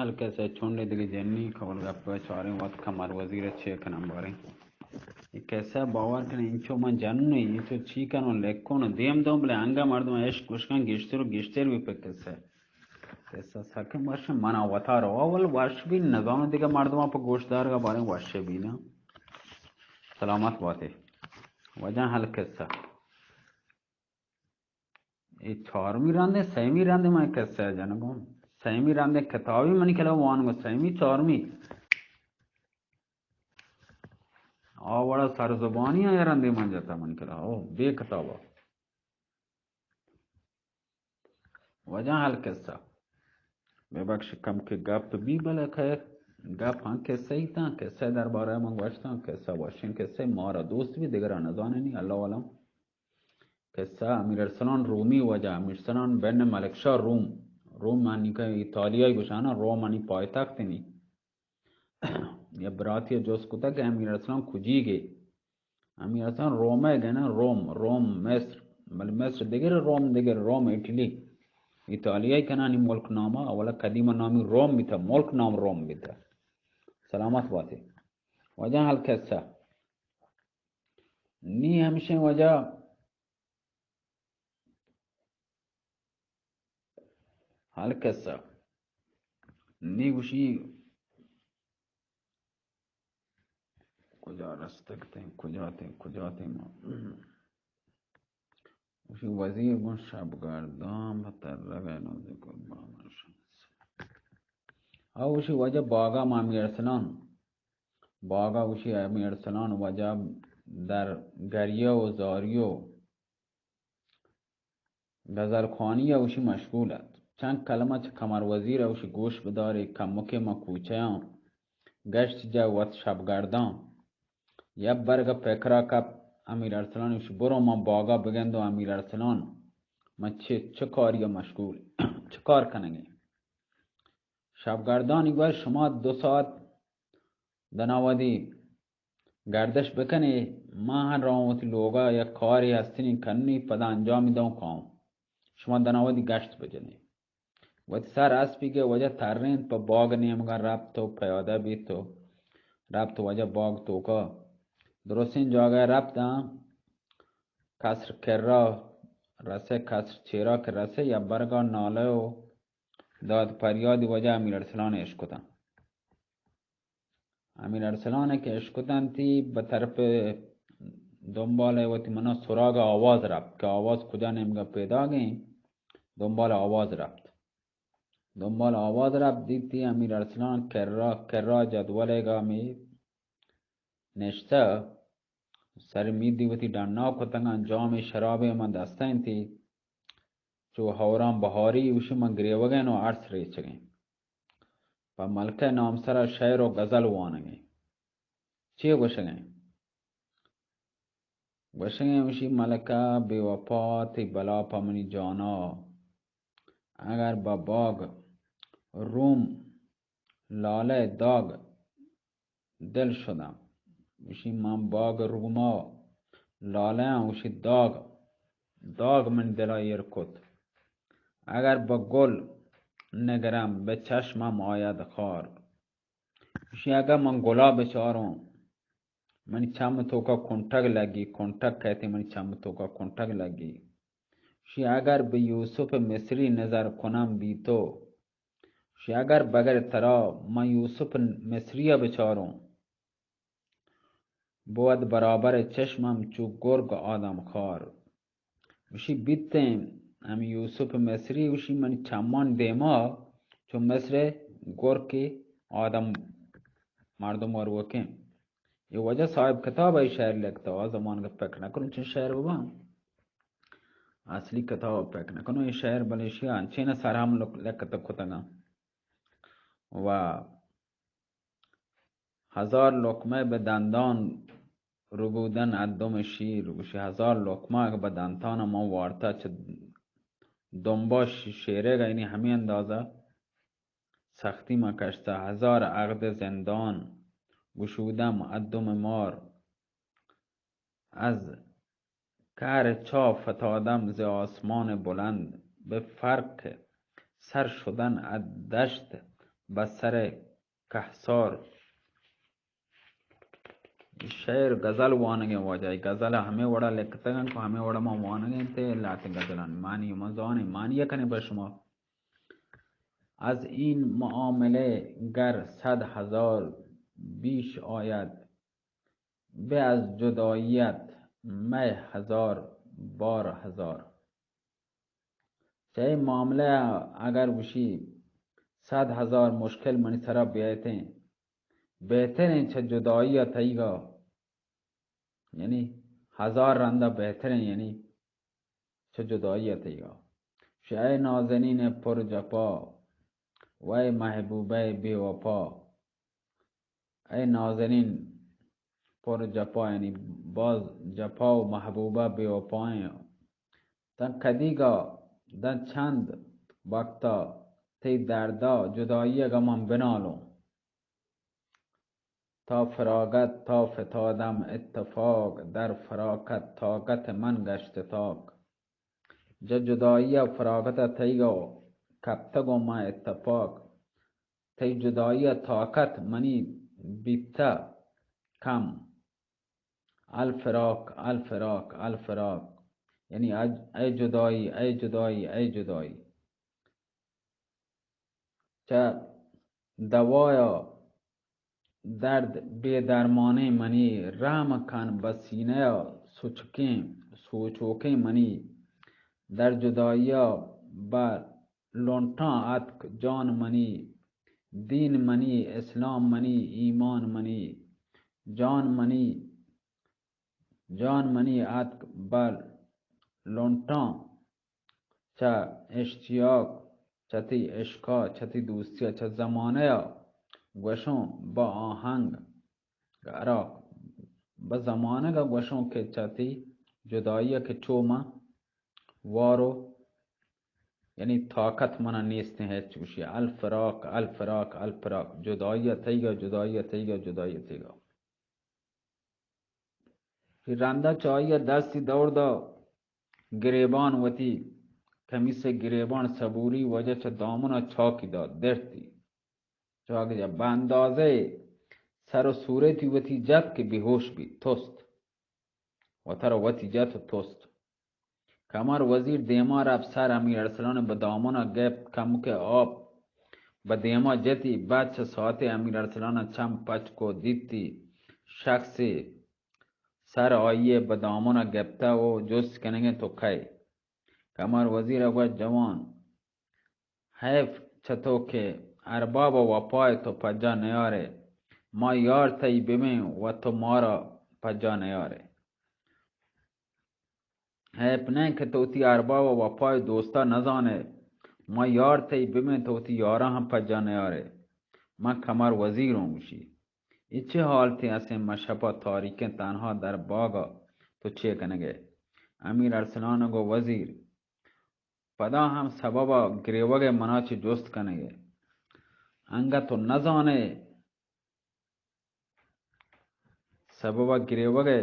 ہلکے سے چونڈے دگہ جنی کول گپ چاریں وت کمر وزیر چے کنم باریں. اے کسہ باور کن انچو من جنوں، انچو چی کنوں، لکھوں، دیم دوں، بلے انگا مردم عشق گوشکن گیشتر و گیشتر بی پہ کسہ. کسہ سکیں وش، منا وتا رو اول وش بی، نزانوں دگہ مردماں پہ گوشدارگا باریں وش بی نا. سلامت باتے. واجہ ہلکسہ. اے چارمی رندے، سیمی رندے من کسہ جنگوں. سیمی رندے کتابی منی کلا وانگو، سیمی چارمی. آ وڑا سر زبانی آ رندے من جتا منی کلا، او بے کتابا. واجہ ہلکسہ. ببخش کم کہ گپ بی، بلے خیر، گپ ہاں کسہ ہی تاں، کسہ دربارہ من گوشتاں، کسہ وشیں کسہ، مارا دوست بی، دگرا نزاننی، اللہ عالم. کسہ امیر ارسلان رومی. واجہ امیر ارسلان بن ملک شاہ روم. روم معنی کہ ایتالیائی گوشانا، روم معنی پایتخت نی. یا براتی جست کتا کہ امیر ارسلان کجی گے؟ امیر ارسلان رومے گے نا، روم، روم، مصر. بلے مصر دگر، روم دگر، روم اٹلی. ایتالیائی کنانی ملک ناما، اولا قدیم نامی روم بیتا، ملک نام روم بیتا. سلامت باتے. واجہ ہلکسہ. نی ہمشیں واجہ ہلکسہ. نی گوشی کجا رستگ تیں، کجا تیں، کجا تیں ما. گوشی وزیر گوں شبگردان بہ ترگ ء نزیک ء بامر شمس. او گوشی واجہ باگا ما امیر ارسلان. باگا گوشی امیر ارسلان واجہ در گریہ و زاری و غزل خوانی ء اوشی مشغول ات. چند کلمہ چہ کمر وزیر ء اوشی گوش بدارے، کمکے ما کوچیاں گشت جا وت شبگرداں. یک برگ ء پکرا کپت امیر ارسلان، اوشی برو ما باگا بگندو امیر ارسلان، ما چہ چہ کاری ء مشغول، چہ کار کنگیں؟ شبگردانی گوشت، شما دو ساعت دناودی گردش بکنے، ما ہم رواں وتی لوگا، یک کارے ہستنی کنی، پدا انجامی دوں کاؤں. شما دناودی گشت بجنے. وتی سر اسپی گے واجہ ترینت، پہ باگ نیمگا رپت و پیادہ بیت و رپت واجہ باگ توکا. درستیں جاگہ رپت آں، قصر کرا رسے، قصر چیرا کہ رسے، یا برگا نالے و داد پریادی واجہ امیر ارسلان اشکتاں. امیر ارسلان ء کہ اشکتنتی، بہ طرف دنبال ء وتی منا سراغ ء آواز رپت کہ آواز کجا نیمگا پیداگیں، دنبال آواز رپت. دنبال آواز رپت، دیتی امیر ارسلان کرا، کرا جدول ء گا می نشتہ، سر میدی وتی ڈنا کتگاں، جامے شرابے ہما دستا انتی، چو ہوران بہاری اوشی من گریوگین و ارس ریچگین. پہ ملکہ نامسرا شعر و غزل وانگیں. چے گوشگیں؟ گوشگیں اوشی ملکہ بے وفا تئی بلا پہ منی جانا، اگر بہ باگ روم لالہ داگ دل شداں. گوشی من باگ روما لالہ آں، گوشی داگ، داگ من دلا ایر کت. اگر بہ گل نگرم، بہ چشمم آید خار. گوشی اگہ من گلا بچاروں، منی چم توکا کنٹگ لگی، کنٹگ کہتے منی چم توکا کنٹگ لگی. گوشی اگر بہ یوسف مصری نظر کنم بی تو، گوشی اگر بگر ترا من یوسف مصری ء بچاروں، بود برابر چشمم چو گرگ آدم خار. گوشی بیتیں ہمے یوسف مصری، گوشی منی چمان دیما چو مصر گرک آدم مردم وروکیں. اے واجہ صاحب کتاب ء شعر لکھتا، آ زمانگ پک نہ کنوں چون شعر بباں. اصلی کتاب پک نہ کنوں اے شعر، بلے ایشی انچین سرہم لک-، لکھت کتگاں. و ہزار لقمہ بہ دندان ربودن ات دم شیر، گوشی ہزار لقمہ اگہ بہ دنتان من وارتا چہ دمبا ش-، شیرگ، یعنی ہمے اندازہ سختی من کشتا. ہزار عقد زندان گشودم ات دم مار، از کار چا فتادم ز آسمان بلند، به فرق سر شدن از دشت بہ سر کہسار۔ شعر غزل وانگیں واجہ، غزل ہمے وڑا لکھتگن کہ ہمے وڑا ما وانگیں تے لہتیں غزلانی معنی ما زانیں، معنی کنے بہ شما۔ از این معامله گر صد هزار بیش آید، به از جداییت می هزار بار هزار۔ چہ اے معاملہ ءَ اگر گوشی صد ہزار مشکل منی سرا بیایتیں، بہتریں چہ جدائی ءَ تئیگا، یعنی ہزار رندا بہتریں، یعنی چہ جدائی ءَ تئیگا۔ شہ اے نازنین پر جپا، وے محبوبہ بے وفا۔ اے نازنین پر جپا، یعنی باز جپا و محبوبہ بے وفائیں۔ تاں کدیگا، داں چند وقتا تئی دردا جدائی ءَ گماں بنالوں۔ تا فراغت، تا فتادم اتفاق، در فراقت طاقت من گشت تاک۔ جہ جدائی ءَ فراغت ءَ تئیگا کپتگوں من اتفاق۔ تئی جدائی ءَ طاقت منی بیتہ کم۔ الفراق، الفراق، الفراق، یعنی اج-، اے جدائی، اے جدائی، اے جدائی۔ چہ دوایا درد بے درمانیں منی، رحم کن بہ سینہ ءَ سچکیں سوچوکیں منی۔ در جدائی ءَ بہ لنٹاں اتک جان منی، دین منی، اسلام منی، ایمان منی، جان منی، جان منی اتک بہ لنٹاں چہ اشتیاق، چہ تئی عشقا، چہ تئی دوستیا، چہ زمانہ ءَ گوشوں بہ آہنگ عراق، بہ زمانگ ءَ گوشوں کہ چہ تئی جدائی ءَ کہ چو من وارو، یعنی طاقت منا نیستیں ہچ گوشی۔ الفراق، الفراق، الفراق، جدائی ءَ تئیگا، جدائی ءَ تئیگا، جدائی ءَ تئیگا۔ پھر رندا چہ آئی ءَ دستی دور دا، گریبان وتی کمیس ءِ گریبان سبوری، واجہ چہ دامن ءَ چاکی دات، درتی۔ چاک جا بہ اندازہ سر و صورتی وتی جت کہ بیہوش بیت، تست۔ وترا وتی جت و تست۔ کمر وزیر دیما رفت، سر امیر ارسلان بہ دامن ءَ گپت، کمکے آپ بہ دیما جتی، بعد چہ ساعتے امیر ارسلان ءَ چم پچ کو، دیتی شخصے سر آئی ءَ بہ دامن ءَ گپتہ و جست کنگیں تو کئے؟ کمر وزیر ءَ گوشت، جوان، حیف چہ تو کہ ارباب ءِ وپا ءَ تو پجا نیارئے۔ ما یار تئی ببیں و تو مارا پجا نیارئے۔ حیف نہ کہ تو وتی ارباب ءِ وپا ءُ دوستا نزانئے۔ ما یار تئی ببیں تو وتی یاراں ہم پجا نیارئے۔ من کمر وزیر اوں گوشی۔ اے چے حالتے ہستیں؟ من شپا تاریکیں تنہا در باگا تو چے کنگئے؟ امیر ارسلان ءَ گو وزیر، پدا ہم سبب ءَ گریوگ ءَ منا چہ جست کنگ ءَ۔ انگت تو نزانئے سبب ءَ گریوگ ءَ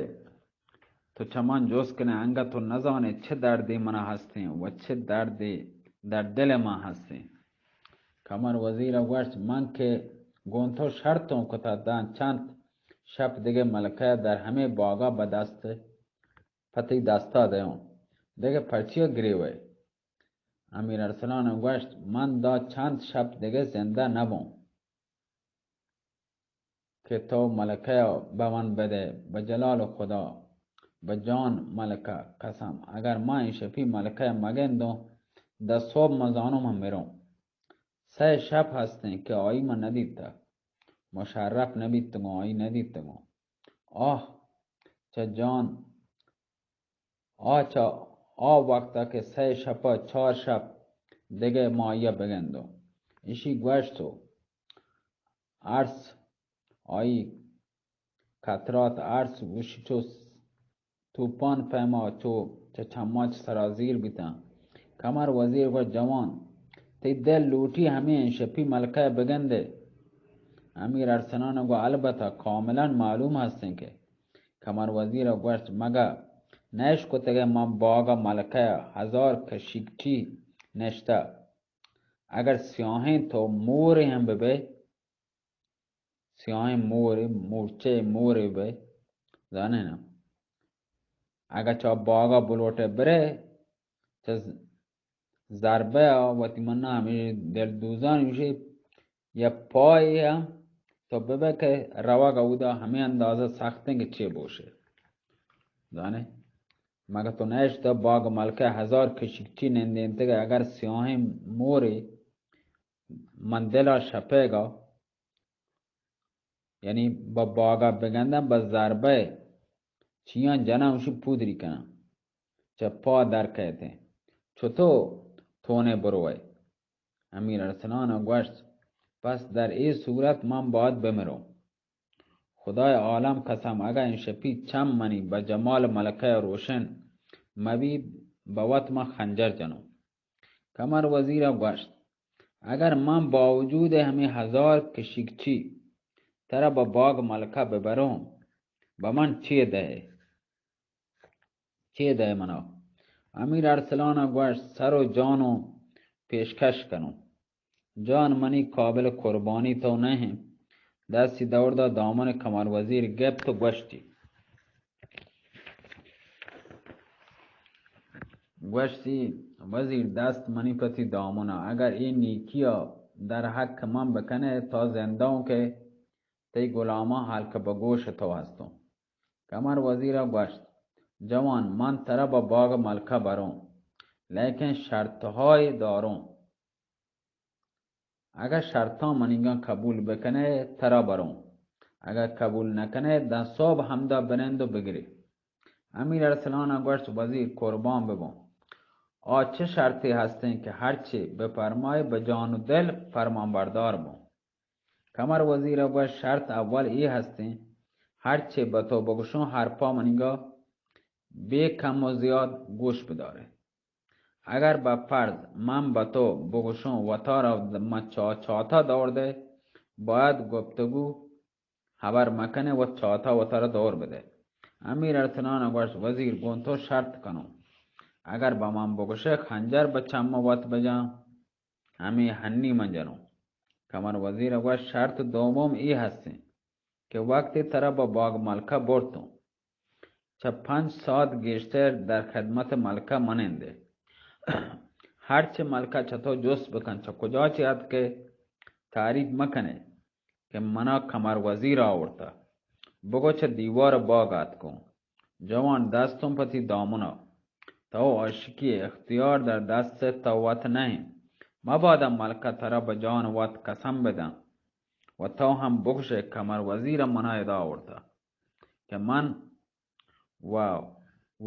تو چہ من جست کنئے، انگت تو نزانئے چہ دردے منا ہستیں و چہ دردے در دل ءَ من ہستیں۔ کمر وزیر ءَ گوشت، من کہ گوں تو شرطوں کتا داں چنت شپ دگہ ملکہ ءَ در ہمے باگا بہ دست پہ تئی دستا دیوں، دگہ پرچیا گریوئے؟ امیر ارسلان ءَ گوشت، من داں چند شپ دگہ زندہ نبوں کہ تو ملکہ ءَ بہ من بدئے، بہ جلال خدا، بہ جان ملکہ قسم، اگر من اے شپی ملکہ ءَ مگندوں، داں سہب من زانوں من مروں۔ سئے شپ ہستیں کہ آئی من ندیتگ، مشرف نبیتگوں، آئی ندیتگوں۔ آہ چہ جان آ چہ آ وقت ءَ کہ سئے شپ ءَ چار شپ دگہ ما آئی ءَ بگندوں۔ ایشی گوشت و ارس آئی کترات، ارس گوشی چو توپان پیما چو چہ چماں چہ سرازیر بیتاں۔ کمر وزیر گوشت، جوان، تئی دل لوٹی ہمے انشپی ملکہ ءَ بگندے؟ امیر ارسلان ءَ گوشت، البتہ، کاملاً معلوم ہستیں کہ کمر وزیر ءَ گوشت، مگہ نہ اشکتگ ئے من باگ ءَ ملکہ ءَ ہزار کشیگٹی نشتہ، اگر سیاہیں تو مورے ہم ببئے، سیاہیں مورے، مورچہ مورے بئے، زانے نا، اگر چا باغا بلوٹے برے، چا ز-، ضربہ آ وتی منا ہمیں دل دوزان گوشے، یا پائے ہم تو ببئے کہ روگ اودا ہمیں اندازہ سختیں کہ چے بوشے۔ زانے، مگہ تو نہ اشتہ باغ ملکہ ہزار کشکچی نندینتگ، اگر سیاہیں مورے من دلا شپیگا، یعنی با باغا بگنداں، با ضربہ چیاں جناں، اوشی پودری کناں، چہ پا در کئیتیں، چتو تونے بروئے؟ امیر ارسلان ء گوشت، پس در اے صورت من باید بمروں۔ خدای عالم قسم، اگاں انشپی چم منی بہ جمال ملکہ ء روشن مبی، بہ وت من خنجر جنوں۔ کمر وزیر ء گوشت، اگر من باوجود ہمے ہزار کشیکچی ترا بہ باگ ملکہ ببروں، بہ من چے دئے؟ چے دئے منا؟ امیر ارسلان ء گوشت، سر و جان و پیشکش کنوں۔ جان منی قابل قربانی تو نہ انت۔ دستی دور دا دامن کمر وزیر گپت و گوشتی، گوشتی، وزیر دست منی پتی دامن ء، اگر اے نیکی ء در حق من بکنے، تا زندہ اوں کہ تئی غلاماں ہلک بہ گوش تو ہستوں۔ کمر وزیر ء گوشت، جوان، من ترا بہ باغ ملکہ بروں، لیکن شرطہائے داروں۔ اگہ شرطاں منیگاں قبول بکنے، ترا بروں۔ اگہ قبول نکنے، داں صبح ہمدا بنند و بگرے۔ امیر ارسلان ء گوشت، وزیر قربان ببوں۔ آ چہ شرطے ہستیں کہ ہرچے بپرمائے بہ جان و دل فرمان بردار بوں؟ کمر وزیر ء گوشت، شرط اول اے ہستیں، ہرچے بہ تو بگوشوں، ہر پا منیگا بے کم و زیاد گوش بدارے۔ اگر بہ فرض من بہ تو بگوشوں، وتارا من چا-، چاتا دور دے، باید گپتگو ہبر مکنے، وت چاتا وتارا دور بدے۔ امیر ارسلان ء گوشت، وزیر، گوں تو شرط کنوں، اگر بہ من بگوشے، خنجر بہ چم وت بجاں، ہمے ہنی من جنوں۔ کمر وزیر ء گوشت، شرط دومم اے ہستیں کہ وقتی ترا بہ باگ ملکہ برتوں، چہ پنچ ساعت گیشتر در خدمت ملکہ منندے۔ ہرچہ ملکہ چہ تو جست بکن، چہ کجا چہ اتکے، تعریف مکنے کہ منا کمر وزیر آورتہ۔ بگو چہ دیوار باگ اتکوں۔ جوان، دستوں پتی دامنا۔ تو عاشقی اختیار در دست تو وت نہ انت۔ مبادا ملکہ ترا بہ جان وت قسم بدن و تو ہم بگوشے، کمر وزیر منا ادا آورتہ کہ من و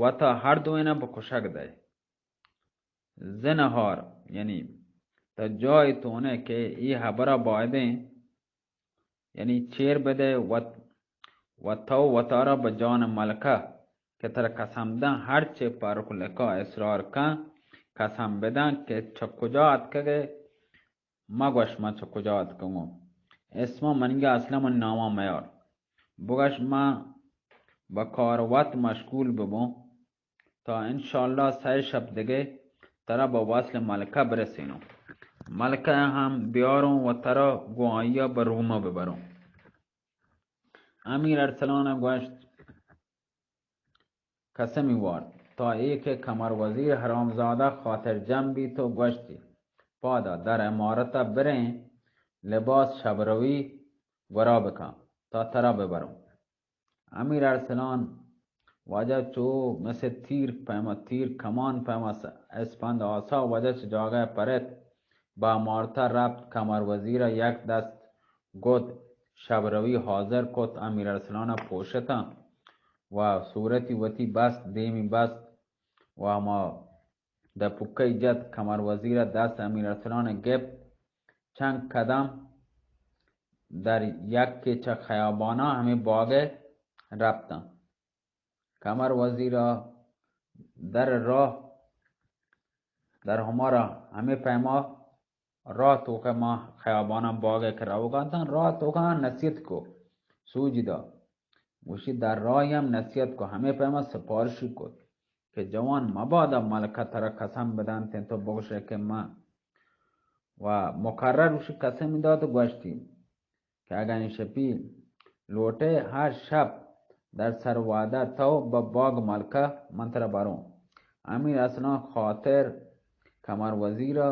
وتا ہر دوئینا بہ کشگ دئے۔ زنہار، یعنی تا جای تونے کہ ای ہبرا بایدیں، یعنی چیر بدئے و، و تو وتارا بہ جان ملکہ کہ ترا قسم داں، ہرچے پارک لکا اصرار کن، قسم بدن کہ چہ کجا اتکگے، مگوش من چہ کجا اتکگوں۔ اسما منیگا اصلا من ناما میار۔ بگوش من بہ کار وت مشغول ببوں، تا انشاءاللہ سئے شپ دگہ ترا بہ وصل ملکہ برسینوں۔ ملکہ ہم بیاروں و ترا گوں آئیا بہ روما ببروں۔ امیر ارسلان گوشت، قسمی وارت، تا اے کہ کمر وزیر حرامزادہ خاطر جم بیت و گوشتی، پادا در عمارتا بریں، لباس شبروی گورا بکن، تا ترا ببروں۔ امیر ارسلان واجہ چو مثل تیر پیما، تیر کمان پیما س-، اسپند آسا واجہ چہ جاگہ پرت، با مارتا رپت، کمر وزیرا یک دست گد شبروی حاضر کت، امیر ارسلانا پوشتاں و صورتی وتی بست، دیمی بست و ہما دپکئی جت، کمر وزیرا دست امیر ارسلان گپت، چند قدم در یکے چہ خیابانا ہمے باگئے رپتاں۔ کمر وزیرا در راہ، در ہمارا ہمے پیما راہ توکا ما خیابانا باگئے کہ روگا تاں، راہ توکا نصیحت کو، سوجی دا۔ گوشی در راہی ہم نصیحت کو، ہمے پیما سپارشی کت کہ جوان، مبادا ملکہ ترا قسم بدنت، تو بگوشے کہ من و مکرر گوشی قسم دات و گوشتی کہ اگاں انشپی لوٹے ہر شپ در سر وعدہ تو بہ باگ ملکہ من ترا بروں۔ امیر ارسلان خاطر کمر وزیر ءَ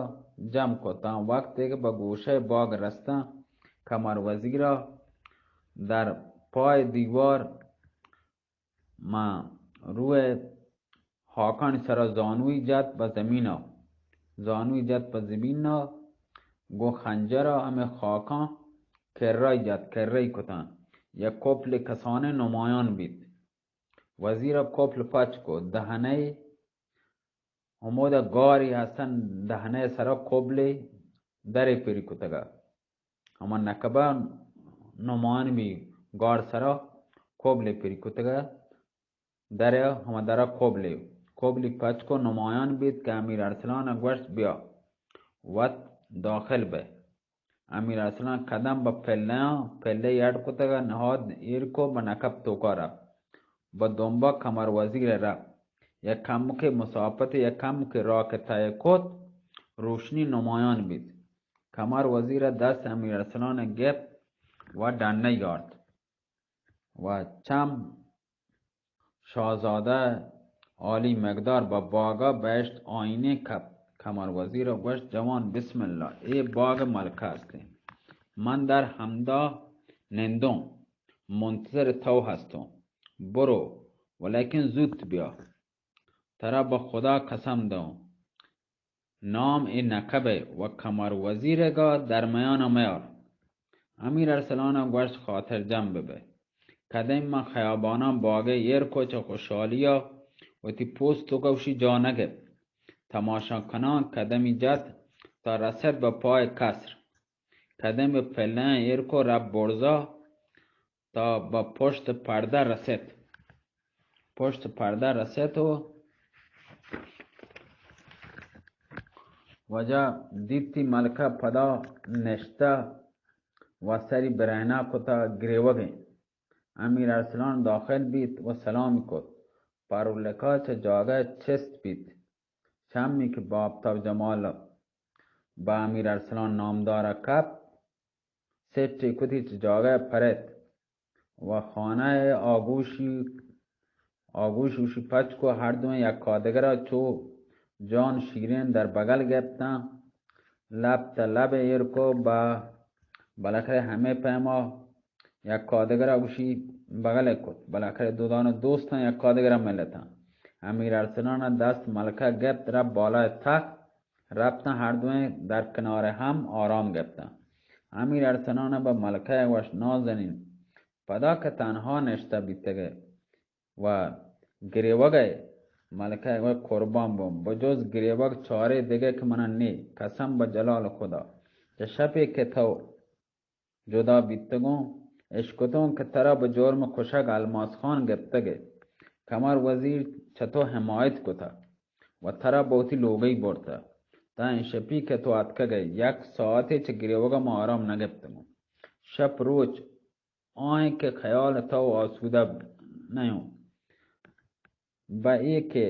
جم کت۔ تاں وقتے کہ بہ گوشئے باگ رستاں، کمر وزیر ءَ در پائے دیوار ماں روئے ہاکانی سرا زانوی جت بہ زمین ءَ، زانوی جت بہ زمین ءَ، گوں خنجر ءَ ہمے خاکاں کرئی جت، کرئی کتاں، یک کپلے کسانیں نمایان بیت۔ وزیر ءَ کپل پچ کت، دہنئے ہمودا گارے ہستن، دہنئے سرا کبلے درے پری کتگا۔ ہما نکبا نمان بی گار سرا کبلے پری کتگا۔ درے ہما درا کبلے، کبلی پچ کو نمایان بیت کہ امیر ارسلان ءَ گوشت، بیا وت داخل بئے۔ امیر ارسلان قدم بہ پلیاں، پلے اڈ کتگ ءُ نہاد ایر کو بہ نکب توکا رفت۔ بہ دمبا کمر وزیر ءَ رفت۔ یک کمکے مسافت، یک کمکے راہ کہ طے کت، روشنی نمایان بیت۔ کمر وزیر ءَ دست امیر ارسلان ءَ گپت و ڈنّ ءَ یارت و چم شاہزادہ عالی مقدار بہ باگا بہشت آئینے کپت۔ کمر وزیر ءَ گوشت، جوان، بسم اللہ، اے باگ ملکہ ہستیں۔ من در ہمدا نندوں، منتظر تو ہستوں۔ برو، ولیکن زوت بیا۔ ترا بہ خدا قسم دوں، نام اے نکبئے و کمر وزیرئیگا درمیانا میار۔ امیر ارسلانا گوشت، خاطر جم ببئے۔ کدیم من خیاباناں باگئے ایر کو، چہ خوشحالیا وتی پوست توکا گوشی جا نگپت۔ تماشا کنان کدمی جت تا رست بہ پائے قصر۔ کدیم بہ پلہاں ایر کو رپت برزا تا بہ پشت پردہ رست۔ پشت پردہ رست و واجہ دیتی ملکہ پدا نشتہ و سری برہنا کتا گریوگیں۔ امیر ارسلان داخل بیت و سلامی کت۔ پارولکا چہ جاگہ چست بیت۔ شمی کہ بہ آپتاب جمال بہ امیر ارسلان نامدارا کپت، سٹے کتی چہ جاگہ پرت و خانہ آگوشی، آگوش اوشی پچ کو، ہر دوئیں یکادگرا چو جان شیرین در بغل گپتاں۔ لب تا لب ایر کو، با بالاخرہ ہمے پیما یکادگرا گوشی بغل کت۔ بالاخرہ دو دانہ دوستاں یکادگرا ملتاں۔ امیر ارسلانا دست ملکہ گپت، رپت بالائے تخت، رپتاں ہر دوئیں در کنار ہم آرام گپتاں۔ امیر ارسلانا بہ ملکہ گوشت، نازنین، پدا کہ تنہا نشتہ بیتگئے و گریوگئے؟ ملکہ گوشت، قربان بوں، بجز گریوگ چارے دگہ کہ منا نے، قسم بہ جلال خدا، چہ شپے کہ تو جدا بیتگوں، اشکتوں کہ ترا بہ جرم کشگ الماس خان گپتگئے۔ کمر وزیر چہ تو حمایت کتہ و ترا بہ وتی لوگئی برتہ۔ تاں انشپی کہ تو اتکگئے، یک ساعتے چہ گریوگا ما آرام نگپتگوں۔ شپ روچ آئیں کہ خیال تو آسودہ نیوں۔ بہ اے کہ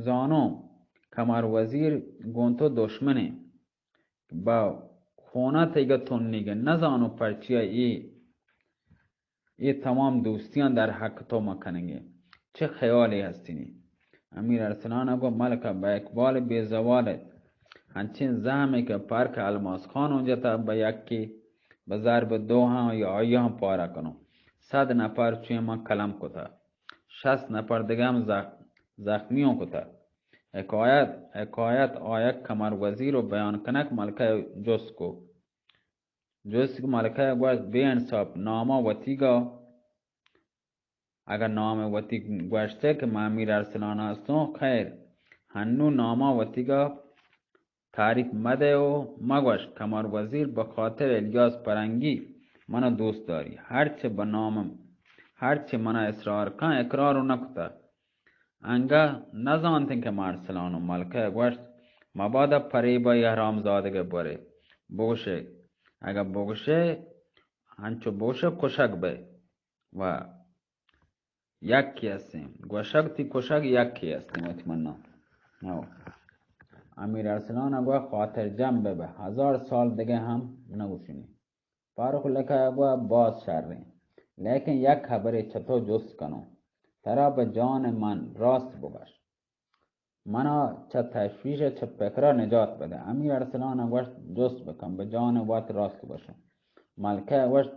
زانوں کمر وزیر گوں تو دشمنے، بہ خونا تئیگا تنیگے، نزانوں پرچیا اے، اے تمام دوستیاں در حق تو ما کنگے۔ چہ خیالے ہستینی؟ امیر ارسلانا گو، ملکہ بہ اقبال بے زوال ات۔ ہنچیں زہمے کہ پرک الماس خانوں جتہ بہ یکے، بہ ضرب دوہاں یا آیاں پارہ کنوں۔ صد نفر چوئیں من قلم کتہ۔ شست نفر دگہ ہم زخ-، زخمیوں کتہ۔ حکایت، حکایت آیک کمر وزیر و بیان کنک ملکہ جست کو۔ جست کہ ملکہ گوشت، بے انصاف، ناما وتیگا، اگہ نام وتی گوشتے کہ من امیر ارسلان ہستوں، خیر، ہنو ناما وتیگا تعریف مدے و مگوش، کمر وزیر بہ خاطر الیاس پرنگی منا دوست داری، ہرچہ بہ نام، ہرچہ منا اصرار کن، اقرار و نکتہ۔ انگہ نزانتیں کہ من ارسلانوں۔ ملکہ گوشت، مبادا پریبا اے حرام زادگئے برے بگوشے، اگہ بگوشے، انچو بگوشے کشگ بئے۔ و یکے ہستیں۔ گوشگ تی کشگ یکے ہستیں وتی منا۔ ہو۔ امیر ارسلان ءَ گوشت، خاطر جم بہ بہ، ہزار سال دگہ ہم نہ گوشنی۔ فاروق لقا ءَ گوشت، باز شریں، لیکن یک خبرے چہ تو جست کنوں، ترا بہ جان من راست بگوش، منا چہ تشویش ءُ چہ پکر ءَ نجات بدے۔ امیر ارسلان ءَ گوشت، جست بکن، بہ جان وت راست گوشوں۔ ملکہ ءَ گوشت،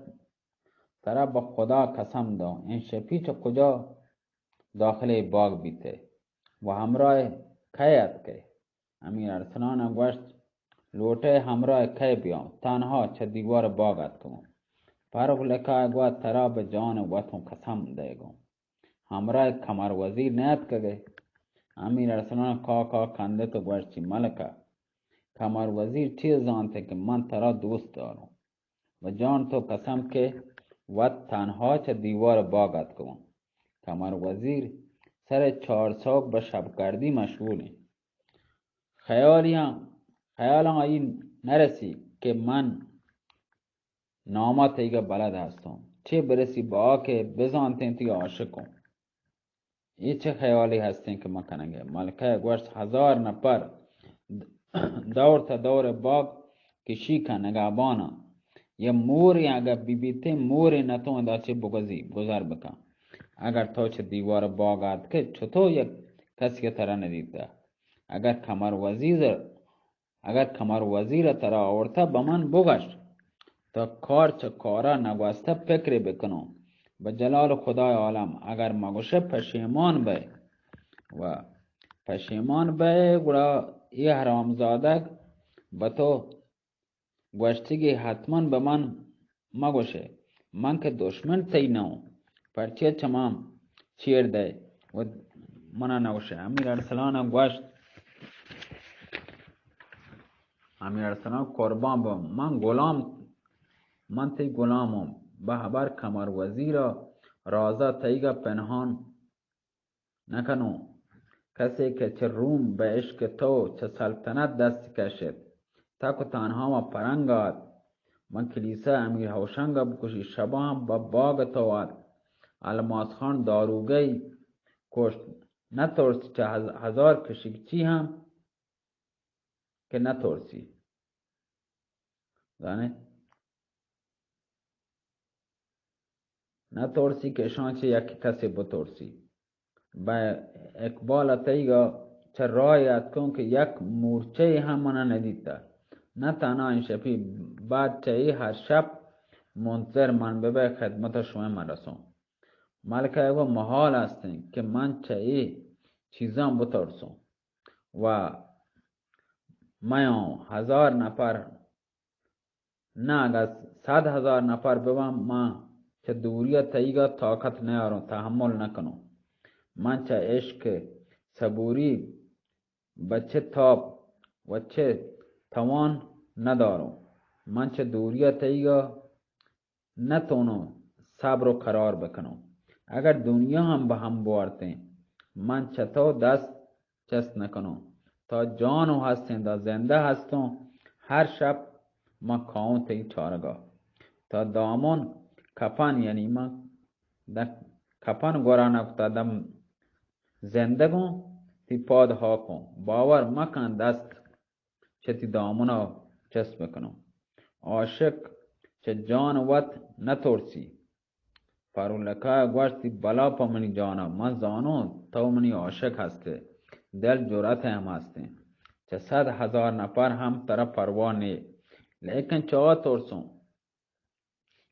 ترا بہ خدا قسم دوں، این شپی چہ کجا داخل باغ بیتے و ہمراہ کئے اتکے؟ امیر ارسلان ءَ گوشت، لوٹے ہمراہ کئے بیاں، تنہا چہ دیوار باغ اتکگوں۔ فاروق لقا ءَ گوشت، ترا بہ جان وتوں قسم دئیگوں، ہمراہ قمر وزیر نیاتکگے؟ امیر ارسلان کا کا کندت و گوشت، چی ملکہ، قمر وزیر چی زانتے کہ من ترا دوست داروں؟ و جان تو قسم کہ وت تنہا چہ دیوار باغ اتکگوں۔ قمر وزیر سر چار سوک بہ شبگردی مشغول انت۔ خیالیاں، خیالاں آئی نرسی کہ من نامہ تئیگا بلد ہستوں۔ چے برسی با کہ بزانتیں تئی عاشقوں۔ اے چہ خیالے ہستیں کہ من کنگے؟ ملکہ ءَ گوشت، ہزار نفر دور تا دور باغ کشی کن نگہباناں۔ یا مورے اگر ببیتیں، مورے نتوں ادا چہ بگوزی، گزر بکن۔ اگر تو چہ دیوار باغ اتکے، چطور یک کسی ترا ندیتہ؟ اگر قمر وزیر اگر قمر وزیر ءَ ترا آورتہ، بہ من بگش، تو کار چہ کارا نگوستہ، پکرے بکنوں۔ بہ جلال خدای عالم، اگر مگوشے پشیمان بئے و پشیمان بئے، گڑا اے حرامزادگ بہ تو گوشتگی حتماً بہ من مگوشے، من کہ دشمن تئی نہ اوں، پرچے چماں چیر دئے و منا نگوشے؟ امیر ارسلان ءَ گوشت، امیر ارسلان، قربان بہ من غلام، من تئی غلام اوں، بہ ہبر قمر وزیر ءَ رازا تئیگا پنہان نکنوں۔ کسے کہ چہ روم بہ عشق تو چہ سلطنت دست کشت، تک و تنہا و پرنگ آت۔ من کلیسا امیر ہوشنگ بکشی، شباں بہ باغ تو آت۔ الماس خان داروگئی کشت، نہ ترس چہ ہز-، ہزار کشکچی ہم کہ نہ ترسی۔ زانے؟ نہ ترسی کہ اشاں چہ یک کسے بترسی۔ بہ اقبال ءَ تئیگا چہ راہ اتکوں کہ یک مورچہ ہم منا ندیتہ۔ نہ تنہا این شپی، بعد چہ اے ہر شپ منتظر من ببئے، خدمت شمئے من رسوں۔ ملکہ ءَ گو محال ہستیں کہ من چہ اے چیزاں بترسوں و میاں ہزار نفر نہ، اگاں صد ہزار نفر بباں، من چہ دوری ءَ تئیگا طاقت نیاروں، تحمل نکنوں۔ من چہ عشق صبوری بہ چہ تاب و چہ توان نداروں۔ من چہ دوری ءَ تئیگا نتونوں صبر و قرار بکنوں۔ اگر دنیا ہم بہ ہم بوارتیں، من چہ تو دست چست نکنوں۔ تا جان و ہستیں، دا زندہ ہستوں، ہر شپ من کاؤں تئی چارگا۔ تا دامن کپن، یعنی من دا کپن گورا نکتا، دم زندگوں، تئی پاد ہاکوں۔ باور مکن دست چہ تئی دامنا چست بکنوں۔ عاشق چہ جان وت نترسی۔ فاروق لقا گوشت، تئی بلا پہ منی جانا، من زانوں تو منی عاشق ہستے، دل جرأت ہم ہستیں۔ چہ صد ہزار نفر ہم ترا پرواہ نے، لیکن چہ آ ترسوں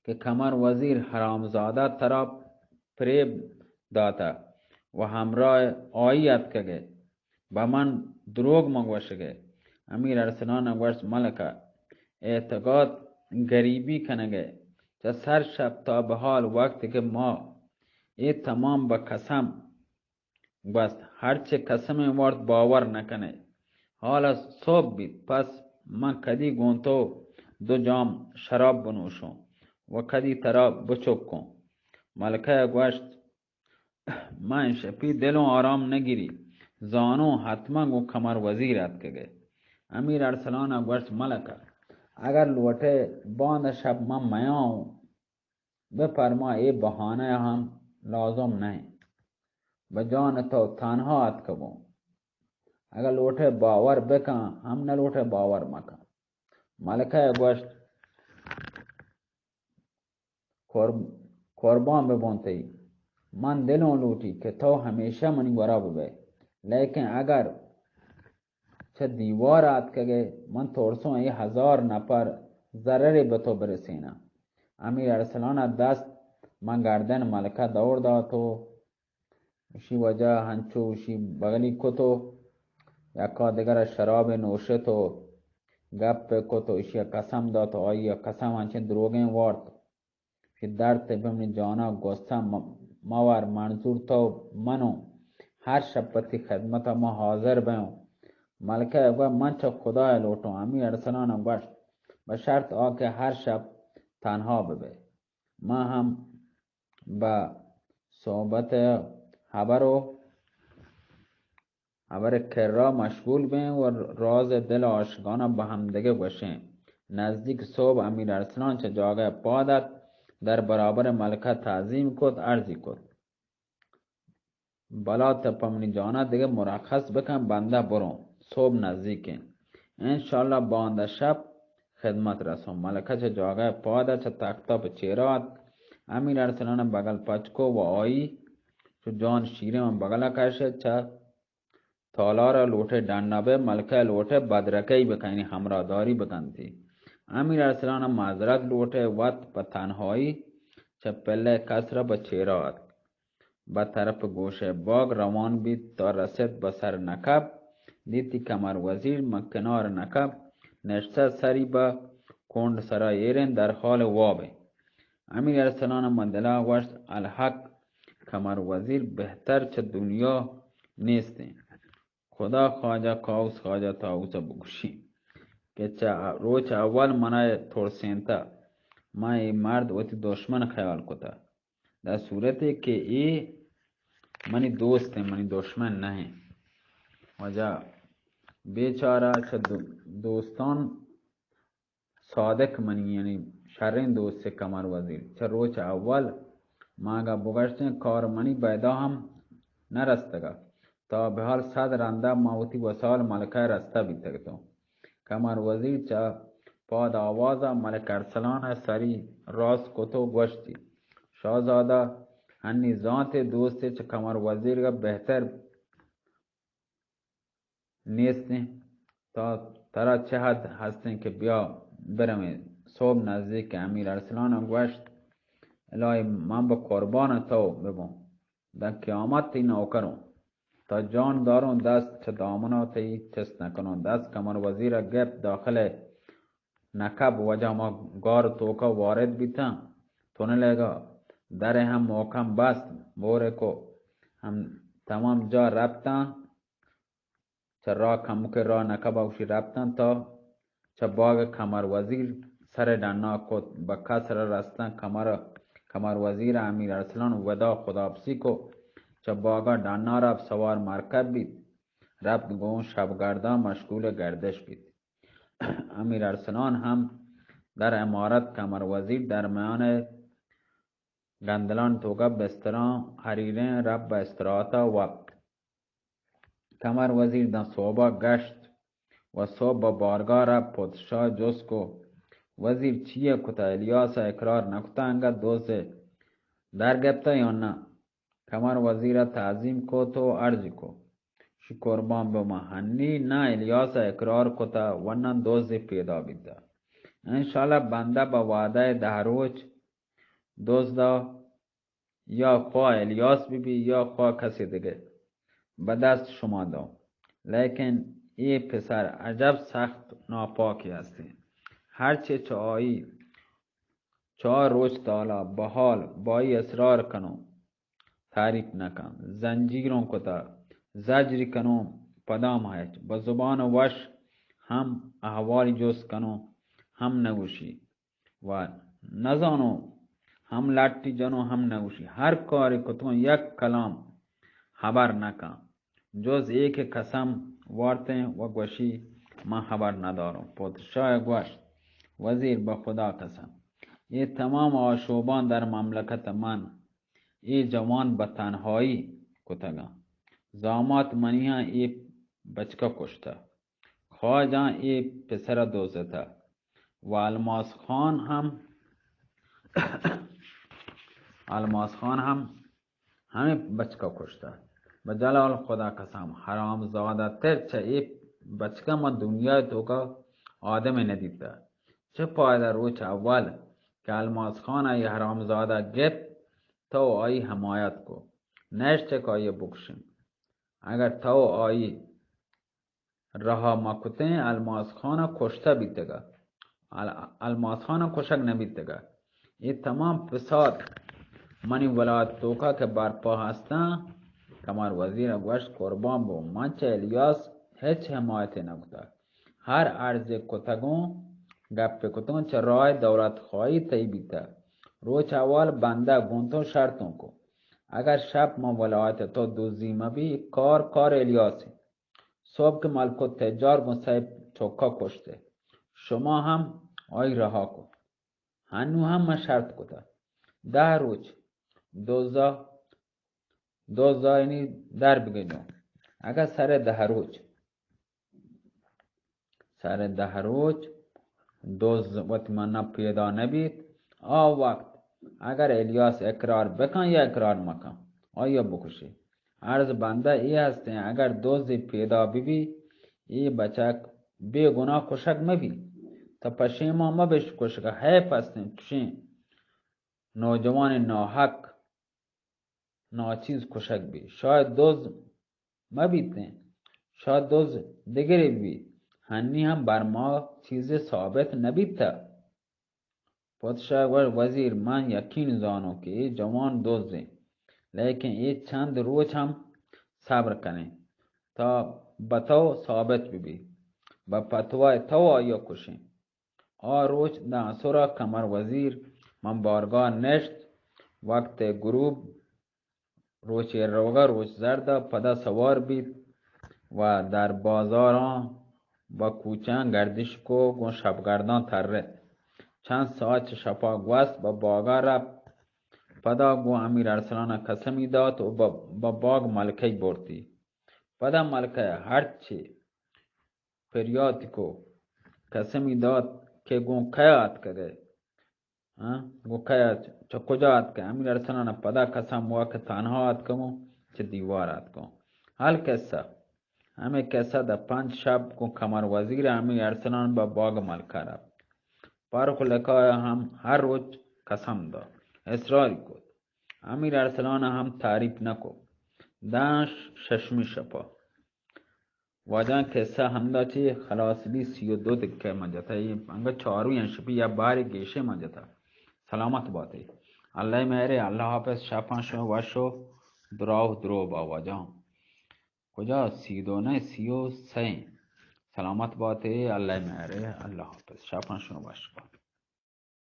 کہ قمر وزیر حرامزادہ ترا پریب داتہ و ہمراہ آئی اتکگے، بہ من دروگ مگوشگے۔ امیر ارسلان گوشت، ملکہ، اعتقاد غریبی کنگے۔ چہ سر شپ تا بہ حال وقت کہ ما اے تمام بہ قسم گوست، ہرچے قسمیں وارت باور نہ کنے۔ حالا صبح بیت، پس من کدی گوں تو دو جام شراب بنوشوں و کدی ترا بچکوں۔ ملکہ ء گوشت، من شپی دلوں آرام نگیری، زانوں حتما گوں قمر وزیر اتکگے۔ امیر ارسلان ء گوشت، ملکہ، اگر لوٹے باندا شپ من میاؤں، بہ پرما، اے بہانہ ہم لازم نہ انت۔ بہ جان تو تنہا اتکگوں۔ اگر لوٹے باور بکن، ہم نہ لوٹے باور مکن۔ ملکہ ء گوشت، قرب-، قربان ببون تئی، من دلوں لوٹی کہ تو ہمیشہ منی گورا ببئے، لیکن اگر چہ دیوار ء آتکگئے، من ترسوں اے ہزار نپر ضررے بہ تو برسیناں۔ امیر ارسلان ء دست من گردن ملکہ دور دات و اشی وجہ ہنچو اشی بغلی کت و یکا دگر ء شراب نوشت و گپ کت و اشی ء قسم دات و آئی ء قسم انچیں دروگیں وارت کہ درد تئی پہ منی جانا گوسا م-، مور منظور تو منو ہر شپ پہ تئی خدمت ء ما حاضر بیوں۔ ملکہ ء گوشت، من چہ خدا ء لوٹوں۔ امیر ارسلان ء گوشت، بہ شرط آ کہ ہر شپ تنہا ببئے۔ ما ہم بہ صحبت ء ہبر و ہبر کرا مشغول بیں و راز دل عاشقانہ بہ ہمدگہ گوشیں۔ نزدیک صبح امیر ارسلان چہ جاگہ پاد ات، در برابر ملکہ تعظیم کت، عرضی کت، بلا تو پہ منی جانا دگہ مرخص بکن، بندہ بروں، صبح نزدیکیں، انشاءاللہ باندا شپ خدمت رسوں۔ ملکہ چہ جاگہ پاد ات، چہ تختا پہ چیرا ات، امیر ارسلان بغل پچ کو و آئی چو جان شیریں و بغل کشت، چہ تالار ء لوٹئے ڈن ء بئے، ملکہ ء لوٹئے بدرکئی بکن، یعنی ہمراہداری بکنتی۔ امیر ارسلان ء معذرت لوٹئے، وت پہ تنہائی چہ پلہ کسر ء پہ چیرا اتک۔ بہ طرف گوشئے باگ روان بیت، تا رست بہ سر نکب، دیتی کمر وزیر مہ کنار نکب نشتہ، سری بہ کنڈ سرا ایریں در حال وابیں۔ امیر ارسلان ء من دلا گوشت، الحق کمر وزیر بہتر چہ دنیا نیستیں۔ خدا خواجہ قوس خواجہ طاووس ء بگوشی کہ چہ روچ اول منا ترسینتہ، ما اے مرد وتی دشمن خیال کتہ۔ در صورتے کہ اے منی دوست ہیں، منی دشمن نہیں۔ واجہ بیچارہ چہ دو-، دوستان صادق منی، یعنی شریں دوست کمر وزیر۔ چہ روچ اول ما اگاں بگشتیں کار منی بیدا ہم نہ رستگا۔ تا بحال صد رندا ما وتی وسال ملکہ رستہ بیتگ تو۔ کمر وزیر چہ پاد آوازا ملک ارسلان سری راست کت و گوشتی، شاہزادہ، ہنی زانتے دوستے چہ کمر وزیر گا بہتر نیستیں، تا ترا چہ حد ہستیں کہ بیا برویں۔ صبح نزدیک امیر ارسلان ء گوشت، الہی من بہ قربان تو ببوں، داں قیامت تئی نوکروں، تا جان داروں دست چہ دامنا تئی چست نکنوں۔ دست کمر وزیر ء گپت داخل ء نکب، وجہ ما گار توکا وارد بیتاں، تنلے گا در ہم محکم بست، بورے کو ہم تمام جا رپتاں۔ چہ راہ کمکے راہ نکبا گوشی رپتاں تا چہ باگ کمر وزیر سر ڈنا کت، بہ کسر رستاں کمر، کمر وزیر امیر ارسلان ودا خداپسی کو، چہ باگا ڈنا رفت، سوار مرکب بیت، رفت گوں شبگرداں مشغول گردش بیت۔ امیر ارسلان ہم در امارت کمر وزیر درمیان گندلان توکا بستراں حریریں، رب بہ استراحتا وپت۔ کمر وزیر داں صوبہ گشت و صوب بہ بارگاہ رپت، پادشاہ جست کو، وزیر چیئے کتا؟ الیاس اقرار نکتا انگت دوزے در گپتا یا نہ؟ کمر وزیر تعظیم کو تو عرض کو، شی قربان بہ من ہنی نہ الیاس اقرار کتا و نہ دوزے پیدا بیتا۔ انشاءاللہ بندہ بہ وعدہ دہ روچ دزدا یا خواہ الیاس بہ بی یا خواہ کسی دگہ، بہ دست شما دوں۔ لیکن اے پسر عجب سخت ناپاکی ہستیں۔ ہرچے چہ آئی چار روچ تالا بحال بائی اصرار کنوں، تعریف نکن۔ زنجیروں کتا، زجری کنوں، پدام ہیچ۔ بہ زبان وش ہم احوالی جست کنوں، ہم نگوشی۔ و نزانوں، ہم لٹی جنوں ہم نگوشی۔ ہر کارے کتوں یک کلام ہبر نکن۔ جز اے کہ قسم وارتیں و گوشی، من ہبر نداروں۔ پادشاہ گوشت، وزیر، بہ خدا قسم، اے تمام آشوباں در مملکت من اے جوان بہ تنہائی کتگاں۔ زامات منیاں اے بچکا کشتا۔ خواجہ اے پسرا دوزتا و الماس خان ہم، الماس خان ہم ہمے بچکا کشتا۔ بہ جلال خدا قسم، حرام زادہ تر چہ اے بچکا ما دنیا توکا آدمے ندیتا۔ چہ پائدہ روچ اول کہ الماس خان آئی حرام زادہ گپت، تو آئی حمایت کو، نشت کہ آئی بکشن۔ اگر تو آئی رہا مہ کتیں، الماس خان ء کشتہ بیتگ ء ال-، الماس خان ء کشگ نہ بیتگ ء۔ اے تمام فساد منی ولایت توکا کہ برپا ہستاں، کمر وزیر ء گوشت، قربان بو، من چہ الیاس ہچ حمایتے نہ کتگ۔ ہر عرضے کتگوں، گپے کتگوں، چہ راہ دولت خواہی تئی بیتگ۔ روچ اول بندہ گوں تو شرطوں کو۔ اگر شپ من ولایت تو دزی مہ بی، کار کار الیاس انت۔ صبح کہ ملک التجار گوں سئے چکا کشتے، شما ہم آئی رہا کو۔ ہنو ہم من شرط کتا، دہ روچ دوزا، دوزا یعنی در بگنو۔ اگہ سر دہ روچ، سر دہ روچ دز وت منا پیدا نبیت، آ وقت اگر الیاس اقرار بکن یا اقرار مکن، آیا بکشی۔ عرض بندہ اے ہستیں، اگر دزے پیدا ببی، اے بچک بے گناہ کشگ مبی، تو پشیمان مبش کشگ، حیف ہستیں چشیں نوجوان ناحق ناچیز کشگ بی۔ شاید دز مبیتیں، شاید دز دگرے بی، ہنی ہم بر ما چیزے ثابت نبیتہ۔ پادشاہ گوشت، وزیر، من یقین زانوں کہ اے جوان دزیں، لیکن اے چند روچ ہم صبر کنیں تا بہ تو ثابت ببی، بہ پتوائے تو آیا کشیں۔ آ روچ داں عصرا کمر وزیر من بارگاہ نشت، وقت غروب روچ ایر روگا روچ زردا پدا سوار بیت و در بازاراں و کوچاں گردش کو، گوں شپگرداں ترت۔ چند ساعت چہ شپا گوست، بہ باگا رفت۔ پدا گوں امیر ارسلانا قسمی دات و بہ، بہ باگ ملکئی برتی۔ پدا ملکہ ہرچی پریاتی کو، قسمی دات کہ گوں کیا اتکگئے؟ ہاں؟ گوں کیا، چہ کجا اتکئے؟ امیر ارسلان پدا قسم وا کہ تنہا اتکگوں، چہ دیوار اتکوں۔ حال قصہ، ہمے قصہ دہ پنچ شپ گوں کمر وزیر امیر ارسلان بہ باگ ملکہ رفت۔ پارک لقاء ہم ہر روچ قسم دات، اصراری کت۔ امیر ارسلان ہم تعریف نکت۔ داں ششمی شپا واجہاں قصہ ہمدا چہ خلاص بی۔ سی و دو دقیقہ من جتا، اے انگا چارویں شپی یا بارے گیشے من جتا۔ سلامت باتے۔ اللہ مہرے، اللہ حافظ، شپاں شو وش و دراہ و درو با واجہاں۔ کجا سی دو نہ، سی و سئے۔ سلامت باتے، اللہ مہرے، اللہ حافظ، شپاں شو وش با۔